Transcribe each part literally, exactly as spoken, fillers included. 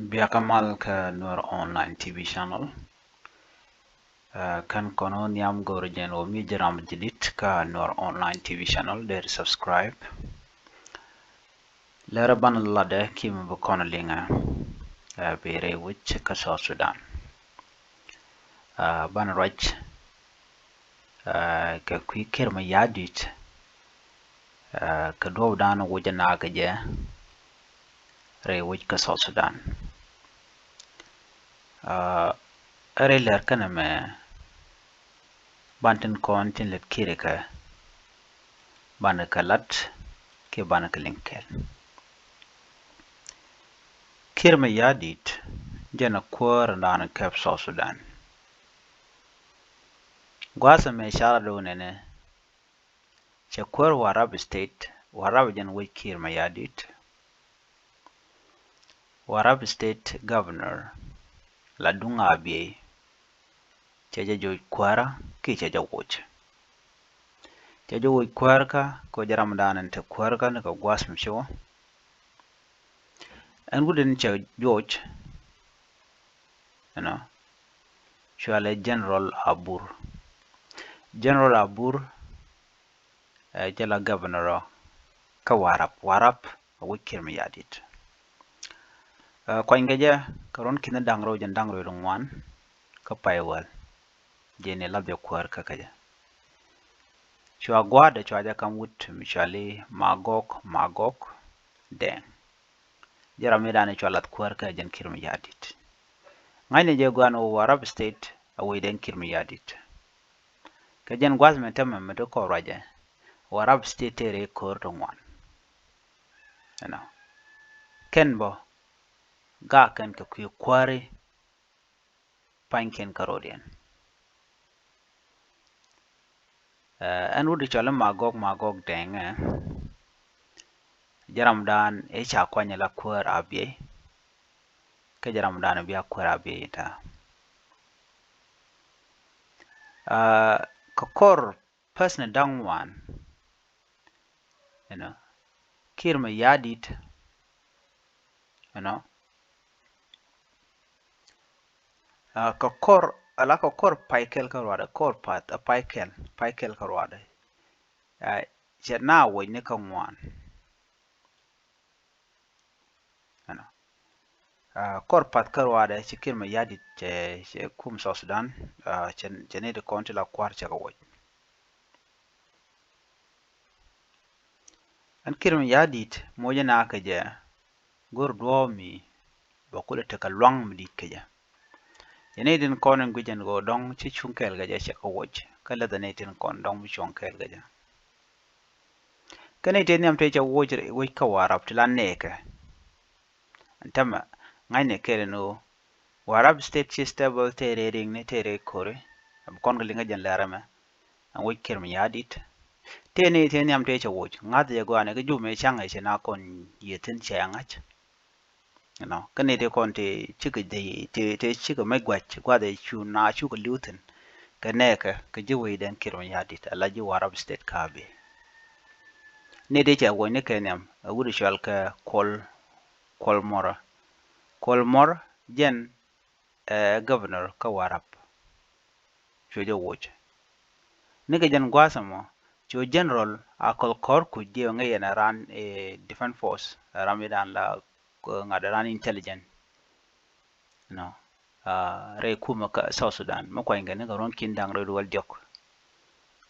Biakä mal kä Nuer Online T V channel. Ɛ, kän kɔn wä nhiam go̱o̱rä jɛn wä mi ji̱ ram ji̱ di̱t kä Nuer Online T V channel, deri subscribe. Lärä banɛ latdɛ kiɛ mi bi kɔn liŋɛ, ɛ, bi rɛy wec kä South Sudan. Ɛ, banɛ ruac, ɛ, kɛ kui̱ Kiir Mayardit, ɛ, kɛ duɔ̱ɔ̱p dan wec ɛ nakä jɛ rɛy wec kä South Sudan. Ɛ, rɛy lär känɛ mɛ, ban tin kɔn tin lät Kiir kɛ, banɛ kɛ lat kiɛ banɛ kɛ liŋ kɛɛl. Kiir Mayardit jɛn ɛ kuäär dan kɛp South Sudan. Gua̱a̱th ɛmɛ carɛ do̱ nɛnɛ, cɛ kuäär Warrap State, Warrap jɛn wec Kiir Mayardit. Warrap State Governor Laduŋ Abiey, cɛ jɛ joc kuäärä kiɛ cɛ jɛ woc. Cɛ jɛ woc kuäärä kä kɛ jɛ ram dan in te kuäärä kä ni kɛ gua̱a̱th mi ci wä. Ɛn wut in cɛ joc, you know, cualɛ General Abur. General Abur, ɛ, jɛ la governor ɔ kä Warrap, Warrap ɛ wec Kiir Mayardit. Ɛ, kuanykɛ jɛ kɛ ruɔ̱n ki̱n da̱ŋ rɛw jɛn da̱ŋ rɛw ŋuan kä pay wäl. Jɛn i̱ lath jɛ kuäär kä kä jɛ. Cua gua̱a̱dɛ cua jɛ kam wut mi cuali Magok, Magok Deng. Jɛ ram mi dan i̱ cua lath kuäär kä jɛn Kiir Mayardit. Ŋa̱cnɛ jɛ gua̱a̱n wä Warrap State a wec dɛn Kiir Mayardit. Kɛ jɛn gua̱th mɛ tämɛ mɛ ti kɔn ruacɛ, Warrap State tëë rɛy ko̱r ti ŋuan. You know, kɛn bä gak kɛn kɛ kui̱ kuäri pa̱nykiɛn kä rɔ̱diɛn. Ɛ, ɛn wut i̱ cɔl i̱ Magok, Magok Dɛŋɛ, jɛ ram dan i̱ ca kuany la kuäär Abiey. Kä jɛ ram dan i̱ bia kuäär Abiey ita. Ɛ, kɛ kɔr pɛsni da̱ŋ wan, you know, Kiir Mayardit, you know, ɛ, kɛ kɔr, ala kɛ kɔr pay kɛl kä ruadɛ, kɔr path, ɛ, pay kɛl, pay kɛl kä ruadɛ. Ɛ, cɛ na woc ni kä ŋuan. You know. Ɛ, kɔr path kä ruadɛ ci Kiir Mayardit cɛ, cɛ kum South Sudan, ɛ, cɛ, cɛ ni ti kɔn ti la kua̱r cɛ kɛ woc. Ɛn Kiir Mayardit mocɛ na kɛ jɛ go̱r duɔ̱ɔ̱p mi bɛ kulɛ tekɛ luaŋ mi di̱t kɛ jɛ. Cɛ ni tin kɔn in guic ɛn ɣöö dɔ̱ŋ ci cuŋ kɛɛl kɛ jɛ cɛ kɛ woc, kä läthɛ ni tin kɔn dɔ̱ŋ mi cuɔ̱ŋ kɛɛl kɛ jɛ. Kä ni tëë nhiam tëë cɛ woc, woc kä Warrap ti la nɛɛkɛ. Ɛn tämɛ ŋa̱cnɛ kɛɛl ɛn ɣöö Warrap State ci stable tëë rɛy riŋni tëë rɛy ko̱ri. A bi kɔn kɛ liŋä jɛn lɛr ɛmɛ. Ɛn woc Kiir Mayardit. Tëë ni tëë nhiam tëë cɛ woc ŋa̱th jɛ gɔaa ni kä jup mëë ca̱ŋ ɛ cɛ na kɔn yiëë thi̱n cɛ ŋa̱c. You know, kä ni tëë kɔn tëë cikɛ jɛ, tëë, tëë cikɛ mec gua̱c gua̱th ɛ cu na cukɛ li̱w thi̱n. Kɛ nɛɛkɛ kɛ ji̱ wecdɛn Kiir Mayardit ala ji̱ Warrap State kä Abiey. Ni tëë cɛ woc ni kɛ nhiam ɛ wut i̱ cual kɛ Kuɔl, Kuɔl Mɔrä. Kuɔl Mɔr jɛn, ɛ, governor kä Warrap. Cuɛ jɛ woc. Ni kɛ jɛn gua̱a̱th ɛmɔ cu General Akol Kɔr Kuc diɛ ŋäc yɛn ɛ ran, ɛ, Defense Force, ɛ, ram mi dan la, ɛ, ŋa̱t ɛ ran intelligent. You know, ɛ, rɛy kumɛ kä South Sudan mi kuanykɛ ni kɛ ruɔ̱n ki̱n da̱ŋ rɛw duɔl diɔ̱k.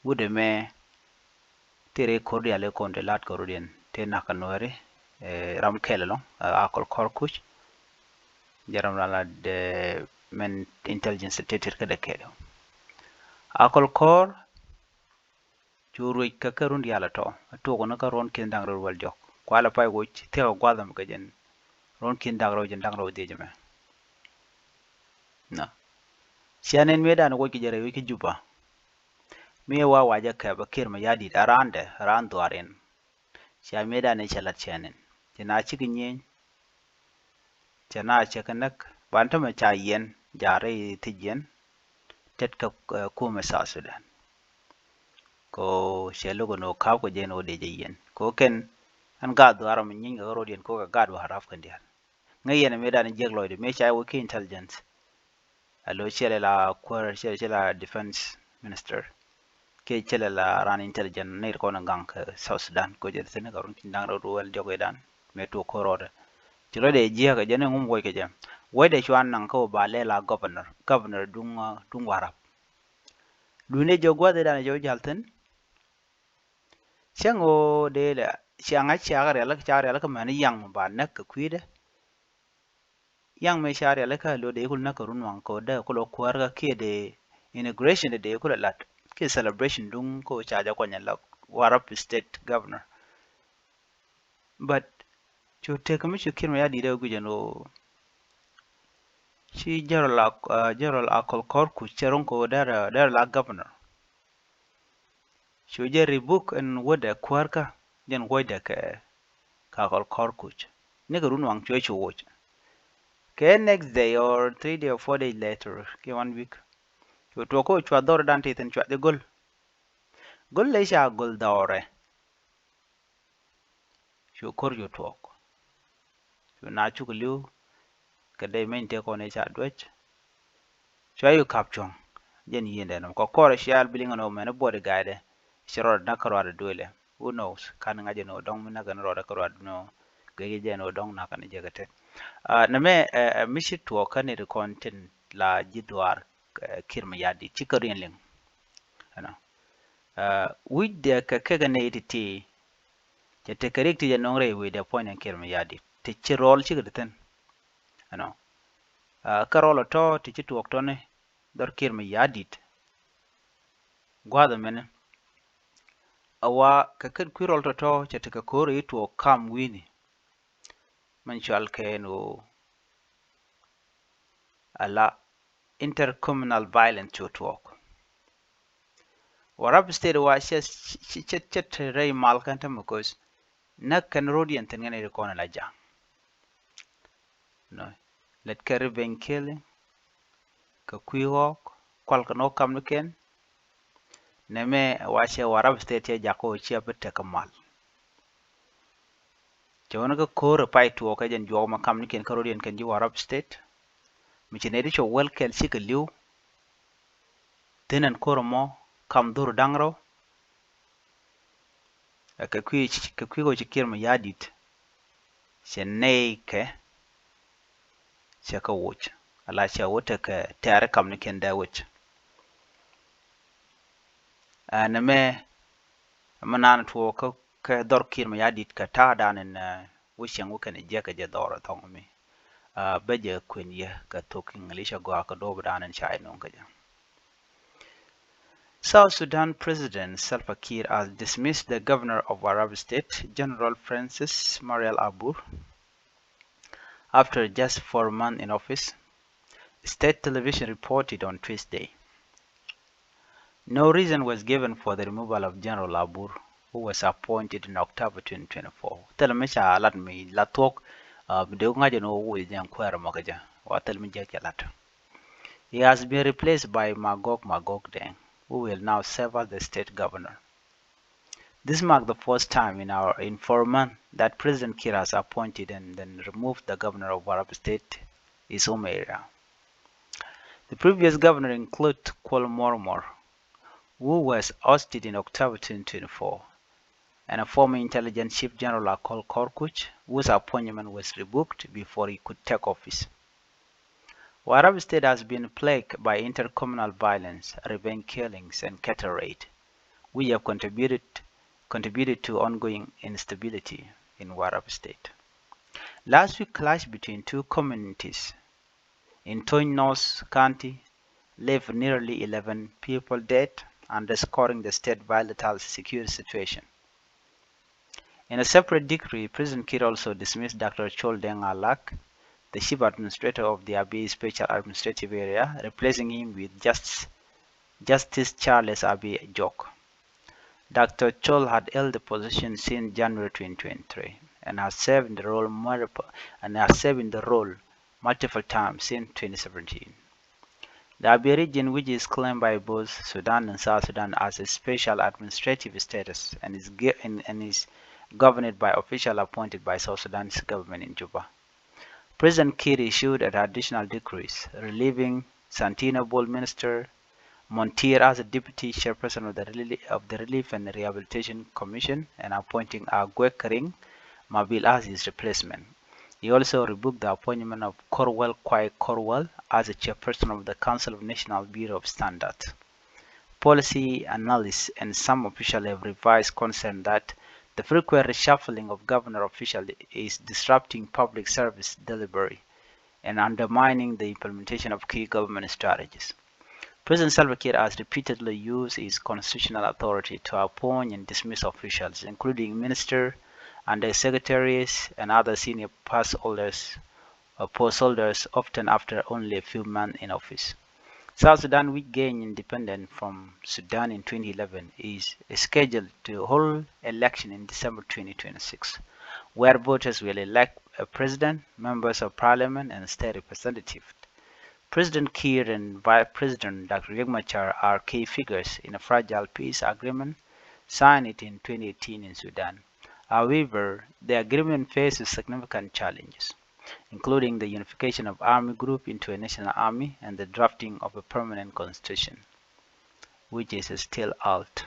Wut ɛmɛ tëë rɛy ko̱r diaal i̱ kɔn tëë la̱t kɛ rɔ̱diɛn tëë nak kɛ Nuääri, ɛ, ram kɛl ɛlɔ̱ŋ, ɛ, Akol Kɔr Kuc. Jɛ ram la lat, ɛ, mɛn intelligence tëë tëë kädɛ kɛɛliw. Akol Kɔr cu ruec kɛ kɛ run diaal ɛ tɔ, ɛ tuɔk ni kä ruɔ̱n ki̱n da̱ŋ rɛw wäl diɔ̱k. Kualɛ pay woc thiäk ɛ gua̱th ɛmɛ kɛ jɛn ruɔ̱n ki̱n da̱ŋ rɛw jɛn da̱ŋ rɛw dhiec ɛmɛ. Nɔ. Cia nɛn mëë dan woc kɛ jɛ rɛy wec kä Juba. Mi wa wacɛ kɛ bä Kiir Mayardit a randɛ, a ran dhuaar in. Cia mëë dan i̱ cɛ lat cɛ nɛn. Cɛ na cikɛ nyieny. Cɛ na cɛ kɛ näk. Ban tämɛ ca yɛn ja̱a̱r i̱ thiec yɛn. Tet kä, ɛ, kumɛ South Sudan. Ko cɛ lo̱k ɛn ɣöö ka̱p kɛ jɛ ɛn ɣöö dee jɛ yɛn. Ko kɛn ɛn gaat dhuaar mi nyieny kɛ kä ro̱diɛn ko kɛ gaat Warrap kɛn diaal. Ŋäc yɛn mëë dan jiäk lɔcdɛ mëë ca wä ki intelligence. A lo cɛ lɛ la kuäär, cɛ lɛ la defense minister. Kiɛ cɛ lɛ la ran intelligence ni ri kɔn gaŋ kɛ South Sudan ko jɛ thi̱n kɛ run da̱ŋ rɛw ruɛl diɔk idan mëë tuɔk ko̱r rɔɔdɛ. Ci lɔcdɛ jiäk kɛ jɛ ni ŋum wuɔc kɛ jɛ. Wuɔcdɛ cuan naŋ kä wä ba lɛ la governor, governor duŋ, duŋ Warap. Duundɛ jɛ gua̱th idan jɛ wä jal thi̱n. Cäŋ ɣöö dee lɛ ciaŋ a ciakä rialikä, ca rialikä mɛn yaŋ ba näk kɛ kui̱dɛ. Yaŋ mëë ca rialikä lo dee kul näk kɛ run waŋ kɛ dee kul kuäärkä kiɛ dee inauguration dee kul lat kiɛ celebration duŋ kɛ ca jɛ kuany la Warap State Governor. But cu tek mi cu Kiir Mayardit dee guic ɛn ɣöö ci General Ak-, uh, General Akol Kɔr Kuc cɛ ro̱ŋ kɛ ɣöö derɛ, derɛ la governor. Cu jɛ ribuk ɛn wädɛ kuäärkä jɛn wuɔcdɛ kɛ, kɛ Akol Kɔr Kuc. Nikɛ run waŋ cuɛ cu woc. Kɛ next day or three day or four days later, kiɛ one week, cu tuɔk kä cua dhɔr dan ti thi̱n cua jɛ go̱l. Go̱l lɛ ca go̱l dhɔrɛ. Cu ko̱r cu tuɔɔk. Cu na cuk li̱w kɛ dee meny tëë kɔn i̱ ca duec. Cua cu kap cuɔ̱ŋ jɛn yiëndɛ nɔm kɛ kɔr cial bi liŋ ɛn ɣöö mɛn i̱ buɔt i̱ ga̱a̱ydɛ. Ci rɔɔdɛ näk kä ruaadɛ duëëlɛ. Who knows? Kan ŋa̱c ɛn ɣöö dɔ̱ŋ mi näk ɛn rɔɔdɛ kä ruaadɛ nɔ. Gɛc jɛ ɛn ɣöö dɔ̱ŋ näk ɛn jɛ kɛ tet. Nɛmɛ mi ci tuɔɔk kä ni ri kɔn tin la ji̱ dhuaar Kiir Mayardit ci kä riɛn liŋ. Ɛnɔ wi̱cdɛ kɛ kekɛ nɛy ti̱ti̱. Cɛ tekɛ rik ti jɛ nɔŋ rɛy wi̱cdɛ puɔ̱nydɛ Kiir Mayardit ti ci rɔl cikɛ ti thi̱n. Ɛnɔ kä rɔl ɔ tɔ̱ ti ci tuɔɔk tɔ̱ni dhɔr Kiir Mayardit. Gua̱a̱th ɛmɛni a wa kɛ kɛn kui̱ rɔl tɔ̱tɔ̱ cɛ tekɛ ko̱r i̱ tuɔɔk kam wi̱ni. Mɛn cual kɛ ɛn ɣöö ala intercommunal violence cu tuɔɔk. Warap State wa cɛ, cɛ, cɛ, cɛ te rɛy mal kɛn tämɛ koc näk kɛn ro̱d yɛn thi̱n kɛn iri kɔn ala ja̱. Nɔ lɛt kɛ revenge killing kɛ kui̱ ɣɔɔk kual kɛ nɔ kamnikiɛn. Nɛmɛ wa cɛ Warap State cɛ jakä ɣöö ciɛ bi tek kä mal. Cɛ wä ni kä ko̱r ɛ pay tuɔɔk kɛ jɛn juɔk ma kamnikiɛn kä ro̱d yɛn kɛn ji̱ Warap State. Mi ci nɛy ti cɔ wäl kɛl cikɛ li̱w. Thi̱n ɛn ko̱r ɛmɔ kam dhur da̱ŋ rɛw. Ɛ kɛ kui̱, kɛ kui̱ kɛ ci Kiir Mayardit cɛ nɛy kɛ cɛ kɛ woc ala cɛ wä tekɛ tɛ̈ri kamnikiɛn dee woc. Ɛn ɛmɛ ɛmɛ naan tuɔɔk kä, kä dhɔr Kiir Mayardit kɛ ta̱a̱ dan ɛn wä cieŋ wä kɛn jiɛk kɛ jɛ dhɔr ɛ thɔŋ mi. Bä jɛ kuën yɛ kɛ thok English a gɔaa kɛ do̱p dan in ca inɔŋ kɛ jɛ. South Sudan President Salva Kiir has dismissed the governor of Warrap State, General Francis Marial Abur, after just four months in office, state television reported on Tuesday. No reason was given for the removal of General Abur, who was appointed in October twenty twenty-four. Thilɛ mi ca lat mi la thuɔ̱k, bi dee ŋa̱c ɛn ɣöö wuc jɛ kuäär mɔ kɛ jɛ. Wa thilɛ mi jɛ ca lat. He has been replaced by Magog Magog Deng, who will now serve as the state governor. This marks the first time in our, in four months that President Kiir has appointed and then removed the governor of Warrap State, his home area. The previous governor include Kuol Mormor, who was ousted in October twenty twenty-four, and a former intelligence chief General Akol Korkuch, whose appointment was revoked before he could take office. Warrap State has been plagued by intercommunal violence, revenge killings, and cattle raid, which have contributed, contributed to ongoing instability in Warrap State. Last week, clash between two communities in Tony North County left nearly eleven people dead, underscoring the state volatile security situation. In a separate decree, President Kiir also dismissed Doctor Chol Deng Alak, the chief administrator of the Abyei Special Administrative Area, replacing him with Justice, Justice Charles Abyei Ajok. Doctor Chol had held the position since January twenty twenty-three and has served in the role multiple, and has served in the role multiple times since twenty seventeen. The Abyei region, which is claimed by both Sudan and South Sudan as a special administrative status and is, and, and is governed by official appointed by South Sudan's government in Juba, President Kiir issued additional decrees, relieving Santino Bol, Minister Monteer as a deputy chairperson of the, Reli- of the Relief and Rehabilitation Commission and appointing Agwek Ring Mabil as his replacement. He also revoked the appointment of Korwel Kwai Korwel as a chairperson of the Council of National Bureau of Standards. Policy analysts and some officials have revised concern that the frequent reshuffling of governor officials is disrupting public service delivery and undermining the implementation of key government strategies. President Salva Kiir has repeatedly used his constitutional authority to appoint and dismiss officials, including ministers, undersecretaries, and other senior post holders, uh, post holders, often after only a few months in office. South Sudan, which gained independence from Sudan in twenty eleven, is scheduled to hold election in December twenty twenty-six, where voters will elect a president, members of parliament, and state representatives. President Kiir and Vice President Doctor Riek Machar are key figures in a fragile peace agreement signed in twenty eighteen in Sudan. However, the agreement faces significant challenges, including the unification of army group into a national army and the drafting of a permanent constitution, which is still out.